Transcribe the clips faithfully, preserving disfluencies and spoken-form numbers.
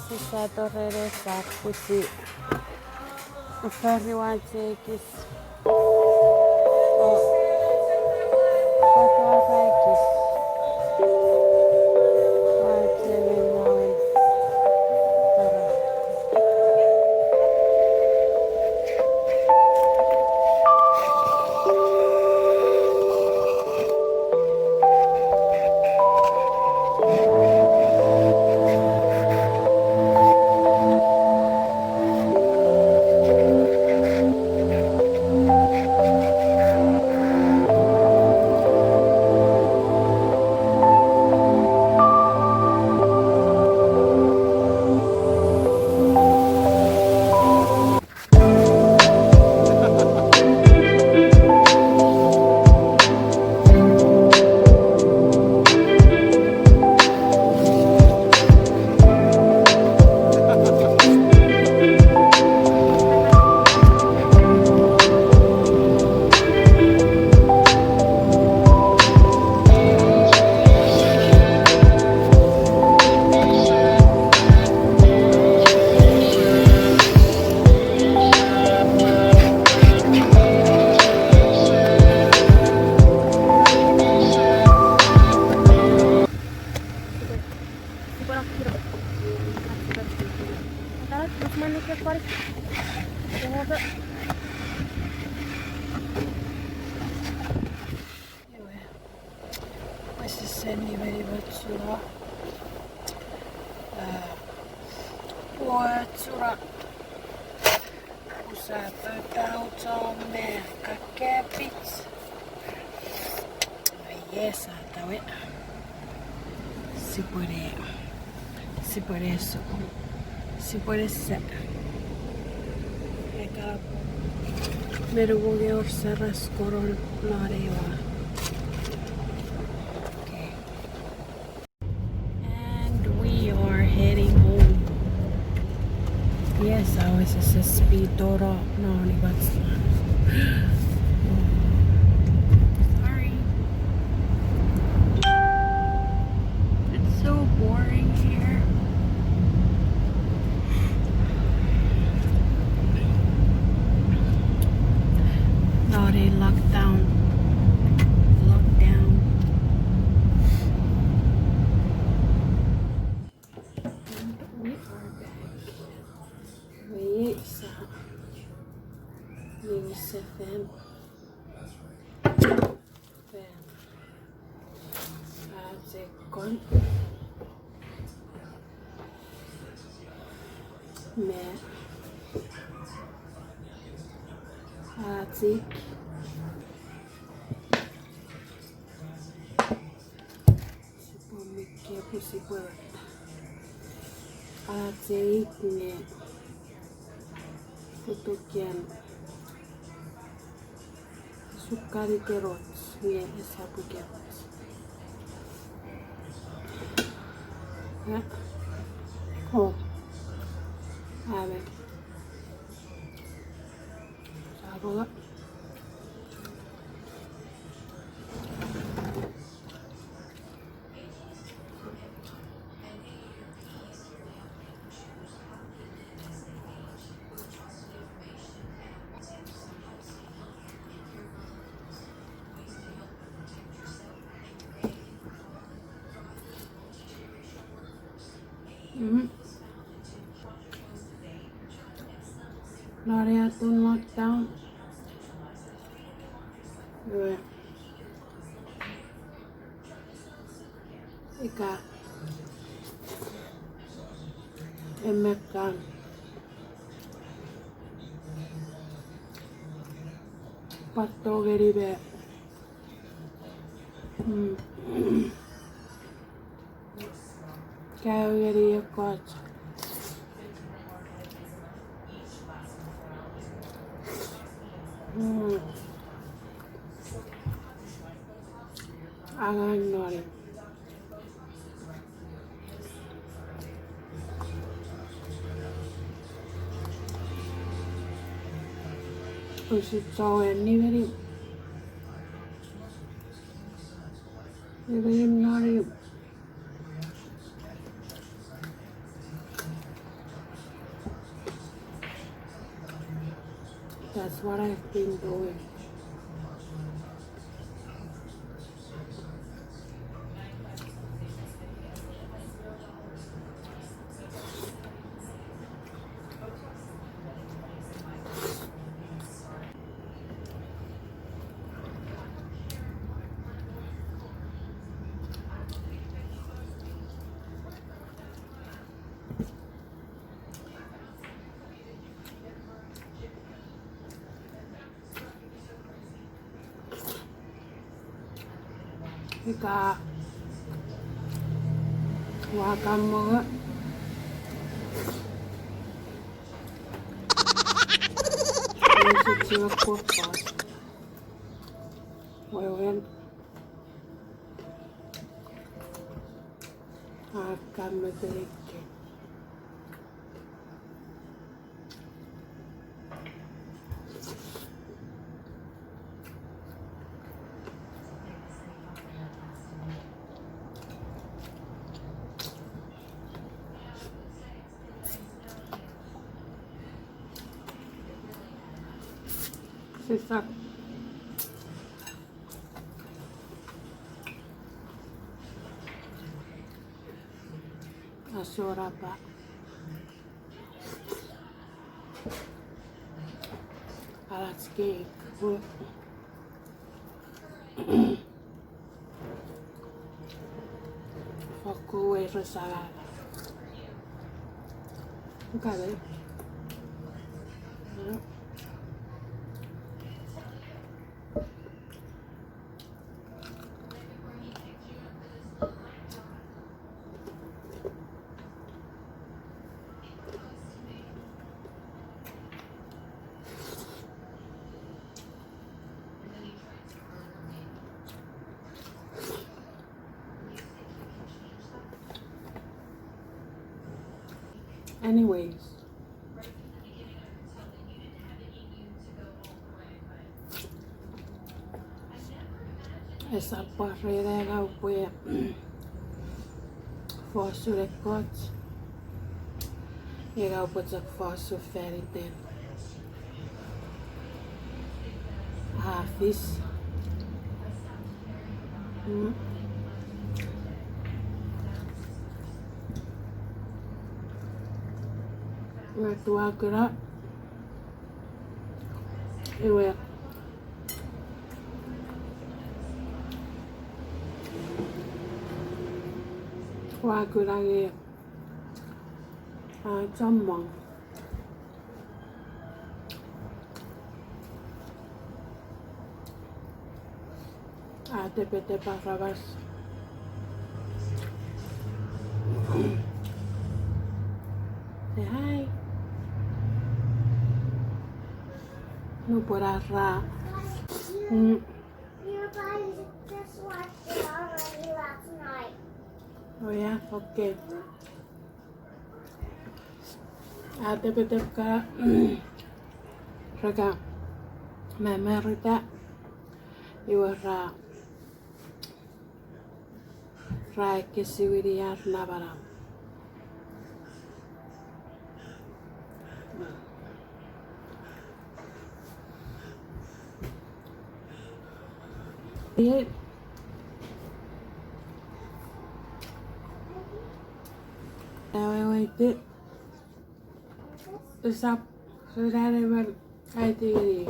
Sisa torere sa kusi. Fari wan chekis. Oh. Fari wan chekis. Wan chemen nawen. Tara. Iwe, wesesen nimenimochuno. Ah, pwe chuno. Usap ataucho me kakepich. Yes, atawe. Sipwene, sipwene su, sipwene sa. Eka, me nupwen nge wor saras konon non ewa. Okay. And we are heading home. Yes, I was just a speed total. No, ni bats. Sorry. It's so boring here. Not a lockdown. Lockdown. And we are back. We sa use fam. Fam. Asekon. Me. Atik. Sipwe mike pwe sipwe acheik nge futukian sukari keroch nge esap keroch. Ya. Oh. Amen. Sabola. Mhm. Lori atun lockdown. Iwe. Ika. Emekkan. Patto ngeni me. Mm. Kaeo ngeni ekkoch. Mm. Angang noni. Usun chou en nimeni. Nimeni noni. That's what I've been doing. Ika ua kan mongo, ese chiwen kokko. Wewen a kan meterekke. Sisap. Asorapa. Alach keik. Fokkun weires alala. Kale. Anyways. Esap pwarata ika upwe fosun ekkoch, ika upwe chok fosun faniten a fis. Mm. Ua tua kuna. Iwe. Ua kuna nge a chommong. A tepetep aramas. Say hi. Nupwen a ra. Mm. Oh yeah, okay. A tepetep ka, ra ka mamarita, iwe ra, ra ekkesiwini ar namanam. Iei, ewe, ewe iti. Esap, suna emon aiti ngeni.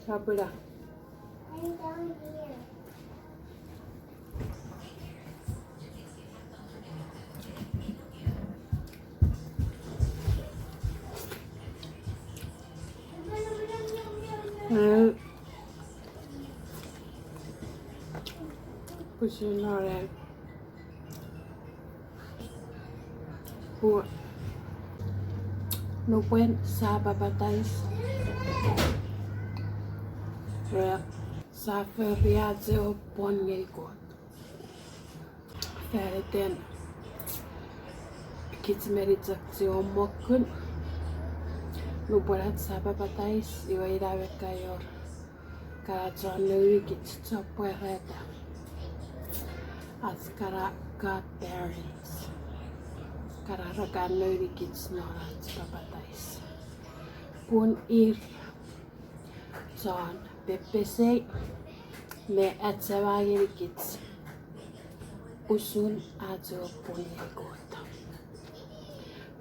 Sap ina. Eh, pwisin nore. Pwe nupwen sa papatais, sa fori ach ewe pwon ngeni Kot. Faniten kich meni chok chiwen mokkun, nupwen ach sa papatais, iwe ina me ka wor kana chon nounikich, chon pwarata. Ach kana godparents. Kana ra kan nounikich non ach papatais. Pun ir chon pepesei me achema ngenikich usun ach we pwon ngeni Kot.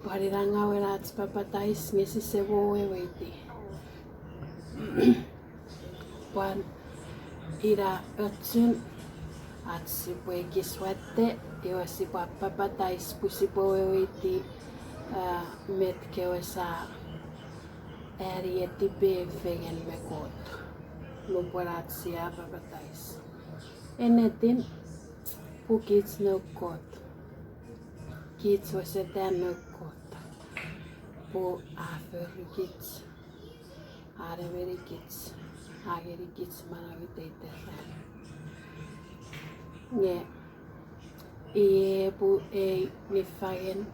Pwan ina ngawen ach papatais nge sise mo weweiti. Pwan ina ochun ach sipwe ekis watte, iwe sipwe papatais pwe sipwe weweiti, a, met kewe sa ani etipe fengen me Kot nupwen ach sia papatais. Ennetin pwe kich noun Kot. Kich wesetan noun Kot pwe a forikich, a nemenikich, a ngenikich manau iteiten ran. Nge iei pwe ei niffangen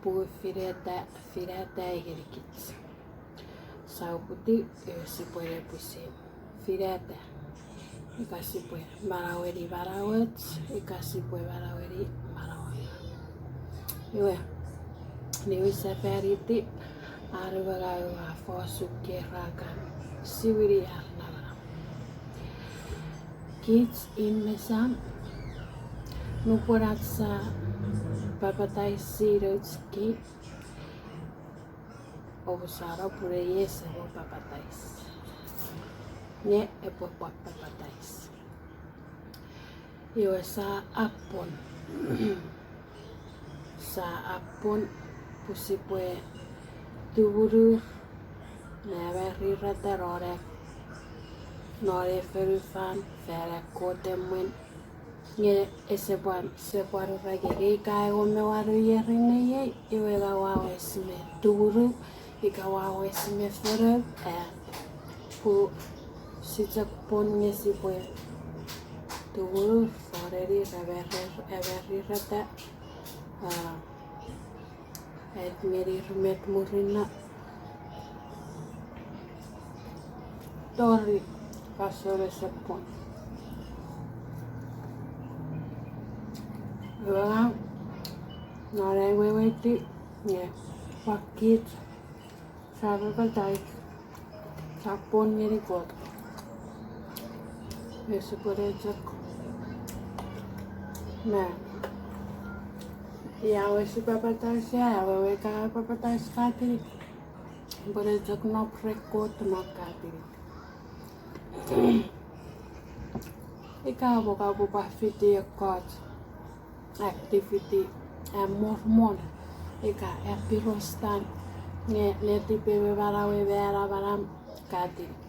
pwe finata, finata ngenikich. Sia uputiw, iwe sipwe ne pwisin finata ika sipwe manaueni manauach ika sipwe manaueni manauach. Iwe, niwin sefaniti, a numengaua fosun kerakan siwini ar namanam. Kich in me sam, nupwen ach sa papataisi nouch kei, omusano pun ei ese mo papatais. Nge epwe pwan papatais. Iwe sa apon. Sa apon pwe sipwe tumunur me amarireta non ei, non ei fonufan fan ekkoch mwen. Nge ese pwan, ese pwan ura kei, ika engon me wanu ier me iei, iwe ua wes me tumunu, ika ua wes me fonou, a, pwe sia chok pwon nge sipwe tumunu, foneni, amarir-, amarireta, a, aiti ngenir met murinno tori fansoun ese pwon. Iwe, non ai weweiti nge pwan kich sia papatais, sia pwon ngeni Kot. Nge sipwene chok, me ia we si papatais, ia wewe ka papatais Katinik, sipwene chok nop ren Kot non Katinik. Ika pwe ka pwe pwan fiti ekkoch activity, a, Mormon, ika a pirostan, nge netipei me manauei me namanam Katinik.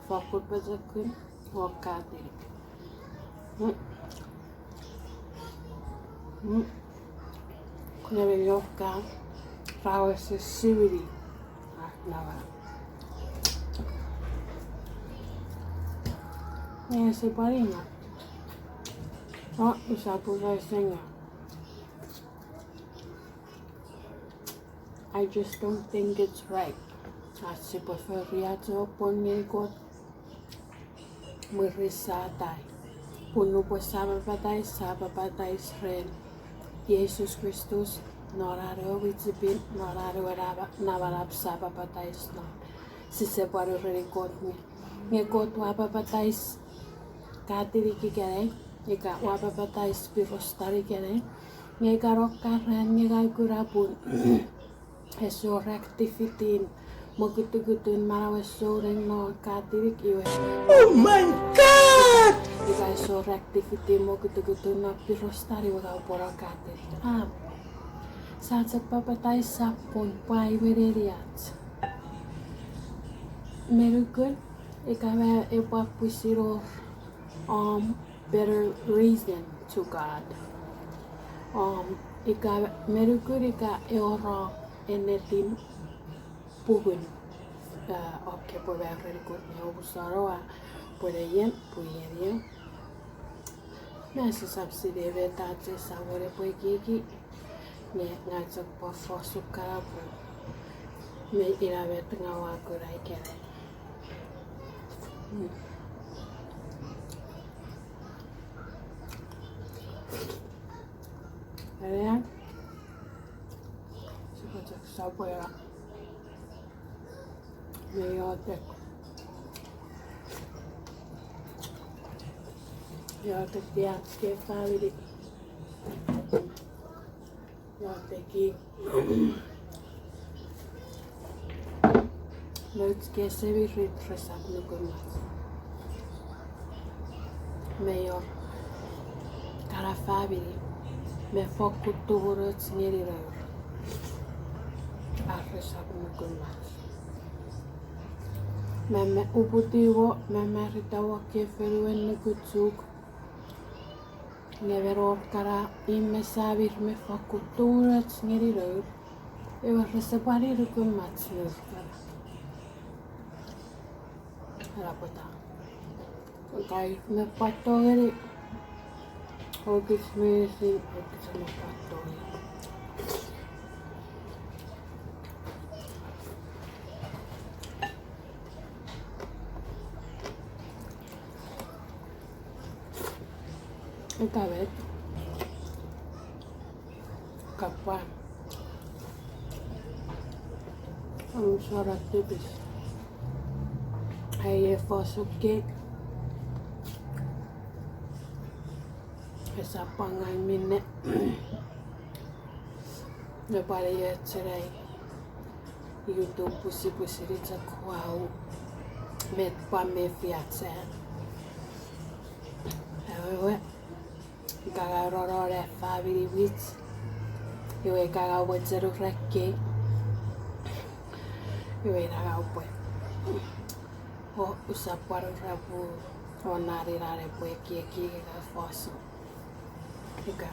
Fokkun pochokun o Katinik. Nge mi wor ka ra wesen siwini ar namanam. Nge ese pwan ina. O, usap ura ese nga. I just don't think it's right ach sipwe fori ach we pwon ngeni Kot. Mwirin sa atai, pun nupwen sa papatais, sa papatais ren Jises Kristus, non an ewe mwichefen, non an ewe nama-, namanam sa papatais non. Sise pwan ureni Kot nge, nge Kot ua papatais Katinik ikenai, ika ua papatais pirostan ikenai, nge ika non karan nge ngang kuna pun ese wor activity-n mokutukutun manauen souneng non Katinik iwe. Oh my God! Ika ese wor activity-n mokutukutun non pirostan iwe ka pwono Katinik. Am, sa chok papatais sa pwon pwe iwe neniach. Me nukun, ika ma epwe pwisin wor, um, better reason to God. Um, ika me nukun ika ewor ennetin pungun, uh, oke pwe ma ren Kot ne omusano a pwe neien, pwe ien ien. Me sisap sinei met ach ei Samon epwe ekieki, nge ngang chok pwan fos ukkana pun me ina met ngang ua kuna ikenai. Area, sipwe chok Sopweno. Me iotek. Iotek ach kei famini. Iotek. Nouch kei semirit resap nukumach. Me wor kana famini me fokkun tumunoch ngeni nour ar resap nukumach. Me, me uputiw me marita won kei fonuen nukuchuk. Nge me wor kana imw me semir me fokkun tumunoch ngeni nour, ewe rese pwan nukumach nour kana. Ena pwata, kai me pwan tongeni, okis meinisin, okis me pwan tongeni. Ita met, kapwan, am, sora tipis. Ai e fosun kei, esap pwan ngang minne ne pwan iechenai YouTube pusipusini chok wau met pwan mefi auchean. Awewe, ika ngang roro ne famini wich, iwe ika ngang mochen ura kei, iwe ina ngang upwe, o, usap pwan ura pwe, o, nani nane pwe ekieki ika fosun. Ika,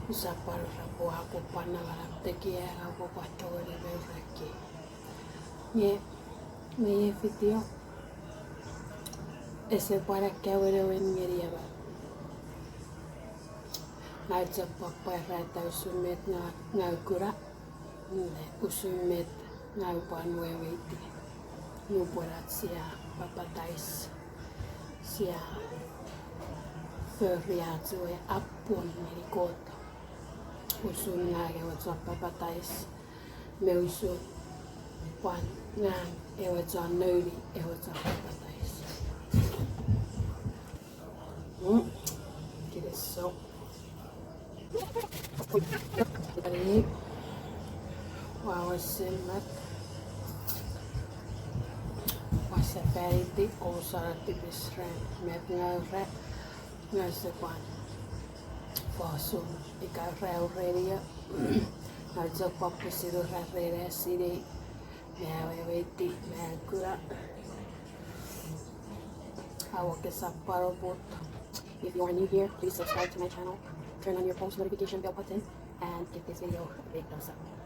usap pwan ura pwe a kopwe pwan namanam tekia ika kopwe pwan tongeni me ura kei. Nge, nge ei video ese pwan akkawenewen ngeni emon. Ngang chok pwan pwarata usun met ngang, ngang kuna, ne usun met ngang pwan weweiti nupwen ach sia papatais, sia fori ach ewe apwun ngeni Kot. Usun ngang ewe chon papatais, me usun pwan ngang ewe chon nouni ewe chon papatais. Mm. Kinisou. Ua wesen mak. Ua sefaniti, ousona tipis ren met ngang ura, ngang use pwan fosun ika ura aureia. Ngang use pwan pwisin ura ren ai sinei me aweweiti me akuna. Awo kesap pwan oput. If you are new here, please subscribe to my channel, turn on your post notification bell button, and give this video a big thumbs up.